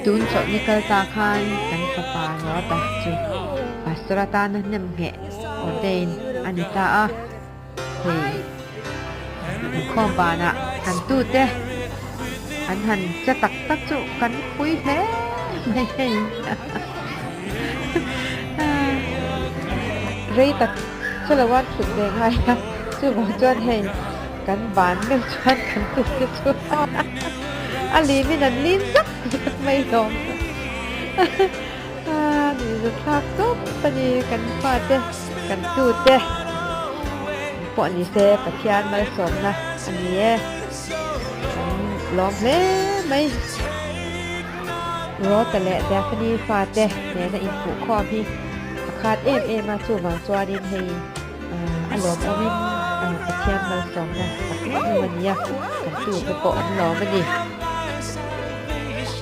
Tun chawlhni kal ta khan kan fapa Ruata chu pastor atana hnem ngheh ordain a ni ta a. Hei inkhawm banah kan tute an han che tak tak chu kan pui hle mai hei. Rei tak che lo a thut ve ngai a, chuvang chuan hei kan ban meuh chuan kan tute chu a limin an lim zak zak mai hlawm. Nuihza thlak tawp a ni kan fate kan tute pawh ni se Pathian malsawmna a ni e kan lawm hle mai. Rota leh Daphne fate nena inhmuhkhawm hi a khat em em a, chuvang chuanin hei a lawmawmin Pathian malsawmna tak em em a ni a, kan tute pawh an lawm a ni.